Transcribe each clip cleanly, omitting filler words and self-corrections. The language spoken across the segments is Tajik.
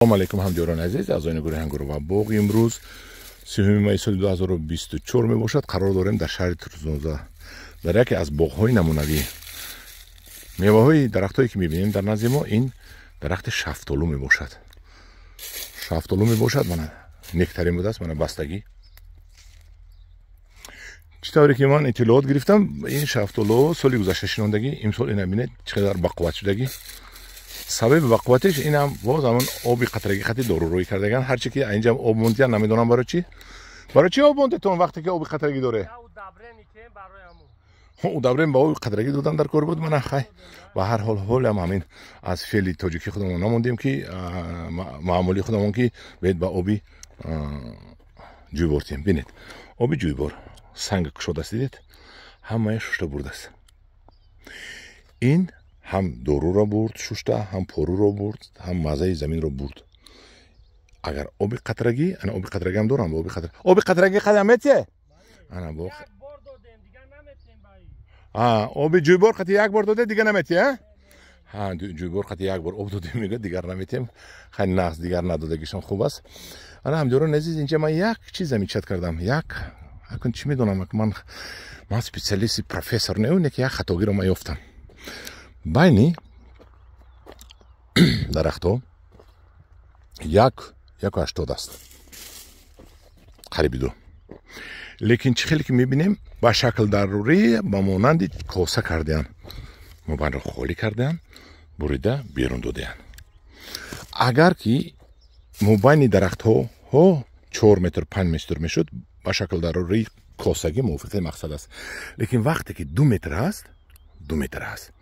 Салом алейкум ҳамдиёрони азиз, аъзоёни гурӯҳи Ангур ва боғ. Имрӯз 3 май соли 2024 мебошад. Қарор дорем дар шаҳри Турсунзода, дар яке аз боғҳои намунавӣ. Меваҳои дарахтҳое ки мебинем дар назди мо, ин дарахти шафтолу мебошад. Шафтолу мебошад, мана нектарин будааст, мана бастагӣ. Чӣ тавре ки ман иттилоот гирифтам, ин шафтолу соли гузашта шинондагӣ, имсол ина бинед чӣ қадар бақувват шудагӣ. Сабаби бақувватиш инам боз ҳамон оби қатрагӣ хати дорурӯӣ кардаган. Ҳарчи ки инҷам об мондиян, намедонам барои чӣ. Барои чӣ об мондетон вақте ки оби қатрагӣ доре? Удабрем ба оби қатрагӣ додан дар кор буд. Мана хай, ба ҳар ҳол ҳолам ҳамин аз феъли тоҷикӣ худамон намондем, ки маъмули худамон, ки бед ба оби ҷӯйбор тием. Бинед, оби ҷӯйбор санг кушодааст, дидед, ҳамая шушта бурдааст. Ин ҳам доруро бурд шушта, ҳам поруро бурд, ҳам маззаи заминро бурд. Агар оби қатрагӣ, ана оби қатрагӣ ҳам дорам, оби қатра, оби қатрагӣ қадам метие? Ана бо оби ҷӯйбор қати як бор доде, дига наметие? Ҳа, ҷӯйбор қати як бор об додем, мега дигар наметием. Хай, нағз, дигар надодагишон хуб аст. Ана ҳамдиёрони азиз, инҷа ман як чиз замечать кардам. Як акун чӣ медонам, ман специалисти профессор не, не ки як хатогиро ман ёфтам. Байни дарахтҳо 1,80 аст, қариби 2. Лекин чӣ хеле ки мебинем, ба шакл дарурӣ ба монанди коса кардаянд, мобайнро холӣ кардаянд, бурида берун додаянд. Агар ки мобайни дарахтҳо 4 метр, 5 метр мешуд, ба шакл дарурии косагӣ мувофиқи мақсад аст. Лекин вақте ки 2 метр аст, 2 метр аст,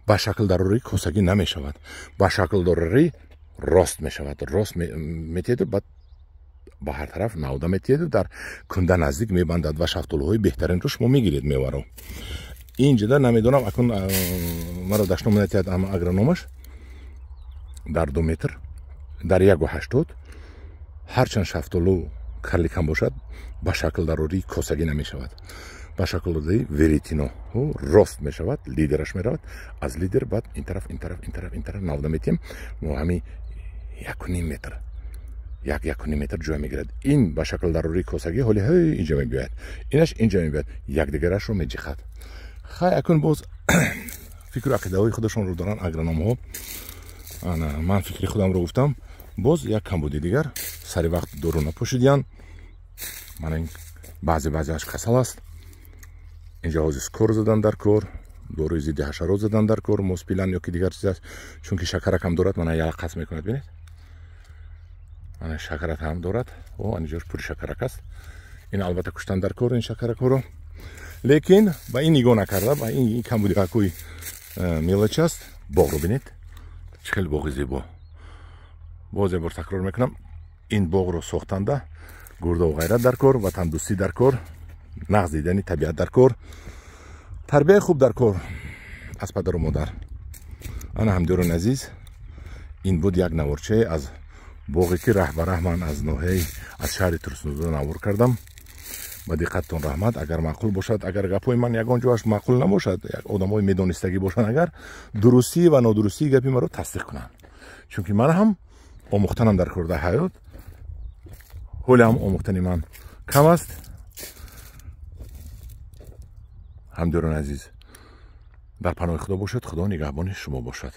ба шакл дарурии косагӣ намешавад, ба шакл дарурӣ рост мешавад. Рост метиҳеду баъд ба ҳар тараф навда метиҳеду дар кунда наздик мебандад ва шафтолуҳои беҳтаринро шумо мегиред меваро. Инҷода намедонам, акун маро дашном натиҳад ама агрономаш, дар 2 метр, дар 1,80 ҳарчанд шафтолу карликам бошад, ба шакл дарурии косагӣ намешавад, ба шакл дарурии веретено рост мешавад, лидераш меравад. Аз лидер баъд ин тараф, ин тараф, ин тараф, ин тараф навда метиҳем. Мо ҳамин 1,5 метр, 1-1,5 метр ҷой мегирад. Ин ба шакл дарурии косагӣ ҳоли ҳай инҷа мебиёяд, инаш инҷа мебиёяд, якдигарашро меҷихад. Хай, акун боз фикру ақидаҳои худашонро доранд агрономҳо. Ман фикри худамро гуфтам. Боз як камбуди дигар: сари вақт дору напӯшидиянд. Мана ин баъзе баъзеаш касал аст. Инҷа ҳозир Скор задан дар кор, доруи зидди ҳашарот задан дар кор, Моспилан ё ки дигар чиз аст, чунки шакарак ҳам дорад. Мана ялақас мекунад, бинед, мана шакарак ҳам дорад. О, анҷош пури шакарак аст. Ин албатта куштан дар кор ин шакаракҳоро. Лекин ба ин нигоҳ накарда, ба ин камбудиҳакӯи мелочь аст, боғро бинед, чӣ хеле боғи зебо. Боз як бор такрор мекунам, ин боғро сохтанда гурдову ғайрат дар кор, ватандӯстӣ дар кор, нағз дидани табиат дар кор, тарбияи хуб дар кор аз падару модар. Ана ҳамдиёрони азиз, ин буд як наворчае аз боғе ки раҳ ба раҳ ман аз ноҳияи, аз шаҳри Турсунзода навор кардам. Ба диққаттон раҳмат. Агар маъқул бошад, агар гапҳои ман ягон ҷоаш маъқул набошад, одамои медонистагӣ бошанд, агар дурустӣ ва нодурустии гапи маро тасдиқ кунанд, чунки ман ҳам омӯхтанам дар кор дар ҳаёт, ҳоле ҳам омӯхтани ман кам аст. Ҳамдиёрони азиз, дар паноҳи Худо бошед, Худо нигаҳбони шумо бошад.